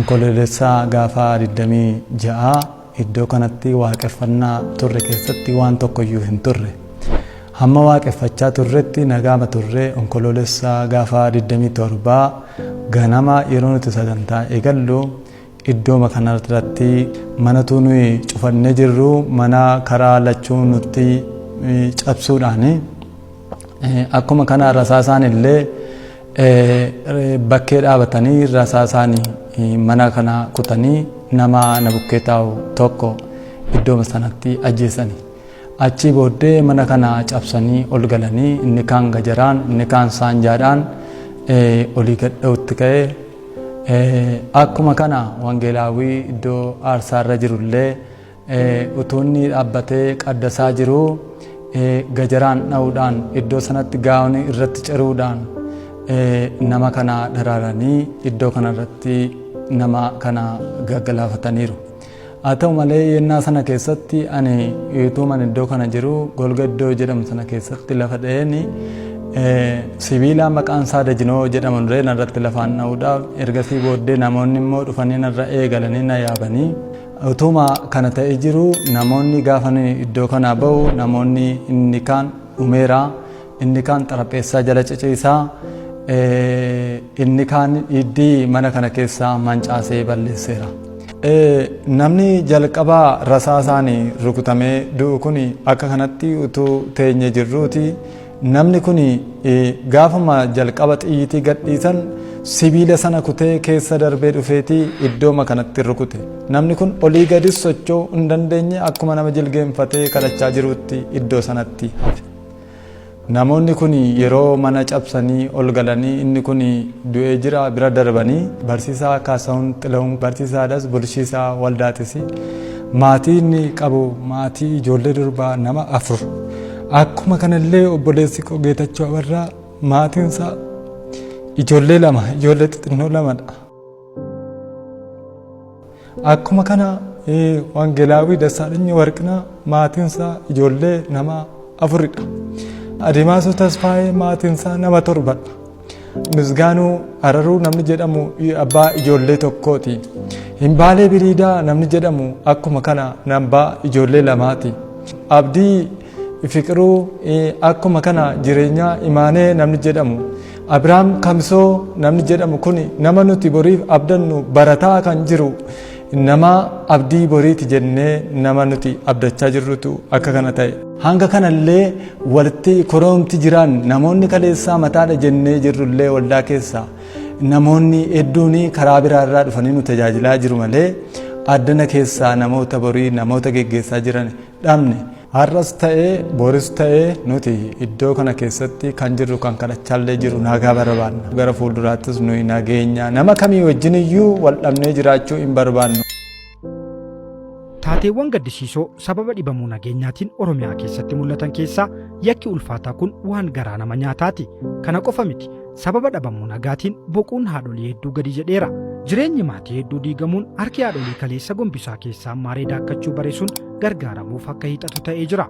Onkoloolessa gaafa 26 iddoo kanatti waaqeffannaa turre keessatti waan tokkoyyuu hin turre. Hamma waaqeffachaa turretti nagaama turre. Onkoloolessa gaafa 27 ganama yeroo nuti sagantaa eegallu iddooma kanarratti manatu nuyi cufannee jirru mana karaa lachuu nutti cabsuudhaan, akkuma kana rasaasaan illee bakkee dhaabatanii rasaasaan mana kana kutanii nama na bukkee taa'u tokko iddooma sanatti ajjeesani. Achii booddee mana kana cabsanii ol galanii, inni kaan gajaraan, inni kaan saanjaadhaan olii gad dha'utti ka'ee, akkuma kana wangeelaawwii iddoo aarsaarra jirullee utuu inni dhaabbatee qaddasaa jiru gajaraan dha'uudhaan, iddoo sanatti gaa'onni irratti ciruudhaan nama kana daraaranii iddoo kanarratti nama kana gaggalaafataniiru. Haa ta'u malee, yennaa sana keessatti ani utuuman iddoo kana jiru, golga iddoo jedhamu sana keessatti lafa dha'een, sibiila maqaan isaa Dajinoo jedhamu illee narratti lafaan dha'uudhaaf, ergasii booddee namoonni immoo dhufanii narra eegalanii na yaabanii, utuma kana ta'ee jiru namoonni gaafa iddoo kanaa ba'u namoonni inni kaan dhumeera, inni kaan xarapheessaa jala ciciisaa, inni kaan iddii mana kana keessaa mancaasee balleesseera. Namni jalqabaa rasaasaan rukutamee du'u kun akka kanatti utuu teenye jirruuti. Namni kun gaafuma jalqaba xiyyitii gadhiisan sibiila sana kutee keessa darbee dhufeetii iddooma kanatti rukute. Namni kun olii gadis socho'uu hin dandeenye, akkuma nama jilgeenfatee kadhachaa jiruutti iddoo sanatti hafe. Namoonni kun yeroo mana cabsanii ol galanii inni kun du'ee jira bira darbanii, barsiisaa Kaasahuun Xilahun barsiisaadhas, bulchiisaa waldaatis. Maatii inni qabu maatii ijoollee durbaa nama afur. Akkuma kanallee obboleessi koo Geetachoo Abarraa maatiinsaa ijoollee lama, ijoollee xixinnoo lamadha. Akkuma kana Wangeelaawii Dassaalany Warqinaa maatiinsaa ijoollee nama afuridha. Adimaasuu Tasfaayee maatiinsaa nama torbadha. Misgaanuu Araruu namni jedhamu abbaa ijoollee tokkooti. Himbaalee Biriidaa namni jedhamu akkuma kana abbaa ijoollee lamaati. Abdii Fiqiruu, akkuma kana Jireenyaa Imaanee namni jedhamu, Abiraam Kamisoo namni jedhamu kun nama nuti boriif abdannu, barataa kan jiru, nama abdii boriiti jennee nama nuti abdachaa jirrutu akka kana ta'e. Hanga kanallee walitti koroomti jiran, namoonni kaleessaa mataadha jennee jirrullee, waldaa keessaa namoonni hedduun karaa biraarraa dhufanii nu tajaajilaa jiru malee addana keessaa namoota borii namoota geggeessaa jiran dhabne. Har'as ta'ee boris ta'ee nuti iddoo kana keessatti kan jirru, kan kadhachaallee jiru, nagaa barbaanna. Gara fuulduraattis nuyi nageenya nama kamii wajjin iyyuu wal dhabnee jiraachuu hin barbaannu. Taateewwan gaddisiisoo sababa dhibamuu nageenyaatiin Oromiyaa keessatti mul'atan keessaa yakki ulfaataa kun waan garaa nama nyaataati. Kana qofa miti, sababa dhabamuu nagaatiin boquun haadholii hedduu gadi jedheera. Jireenyi maatii hedduu diigamuun harki haadholii kaleessa gombisaa keessaa maaree daakkachuu bare sun gargaaramuuf akka hiixatu ta'ee jira.